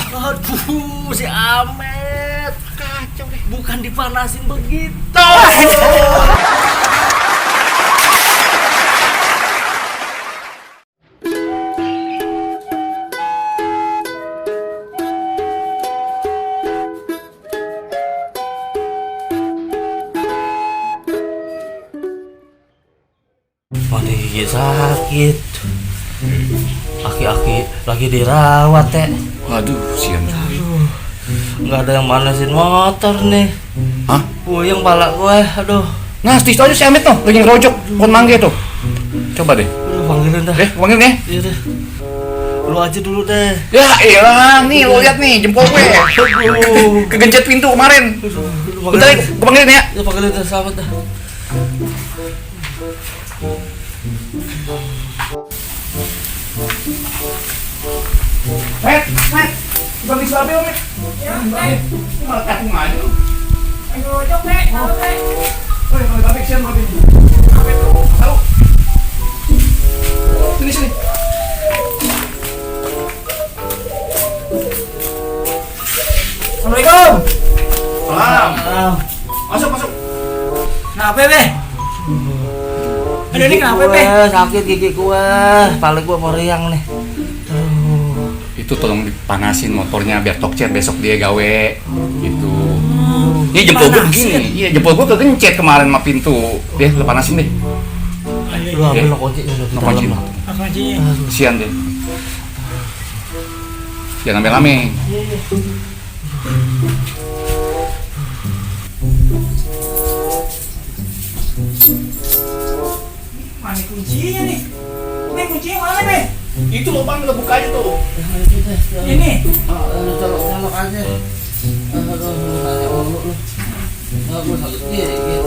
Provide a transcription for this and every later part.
Aduh, si Amet. Kacau deh. Bukan dipanasin begitu. Mandi gigi sakit. Aki-aki lagi dirawat teh. Waduh, sian. Nggak ada yang manasin motor nih. Hah? Puyeng pala gue, aduh. Ngasih aja si Amit tuh, lagi ngerojok pohon mangga tuh. Coba deh. Lu panggilin dah. Panggil nih. Iya deh. Lu aja dulu deh. Ya elah, nih lo lihat nih jempol gue. Aduh. Kegencet pintu kemarin. Lu Bentar, gue panggilin ya. Ya panggilin dah, selamat dah. Met, bagi siapa ya, Met? Ya, Met. Malah takung aja lu. Ayo, jok, Nek. Tahu, Nek. Woi, kalau tapi sian mau pintu. Apa itu? Tahu? Sini. Assalamualaikum. Salam. Ah, Masuk. Kenapa, Be? Aduh, ini kenapa, Be? sakit gigi gue, paling gue meriang nih. Itu tolong dipanasin motornya biar tokcer besok dia gawe gitu. Ini jempol gue begini. Iya, jempol gue kegencet kemarin sama pintu. Deh, lu panasin deh. Lu ambil kuncinya dulu. No kunci. Apa aja? Kasian deh. Jangan rame-rame. Mana kuncinya nih? Be, kuncinya mana, Be? Itu lubang lo buka aja tuh. Ini. Lu colok aja. Aduh, lu nanya lu. Gue sakit gigi.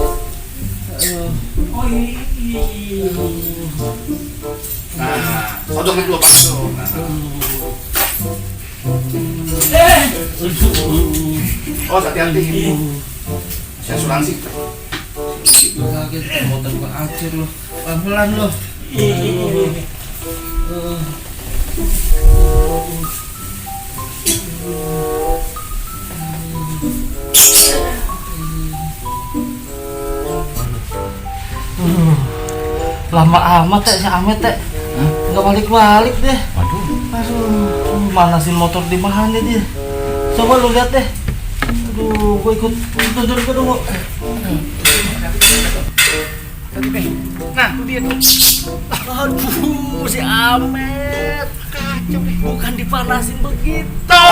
Oh, ini. Nah, sodok itu lubang tuh. Oh, hati-hati. Masih asuransi. Gue sakit, motor gue hancur lu. Pelan-pelan lu. Ini. Lama amat teh si Amet teh. Nggak balik-balik deh. Waduh. Aduh, manasin motor di mana dia? Coba lu lihat deh. Aduh, gue ikut tunjuk ke dulu. Nah, tuh dia tuh. Aduh, si Amet. Kacau nih. Bukan dipanasin begitu.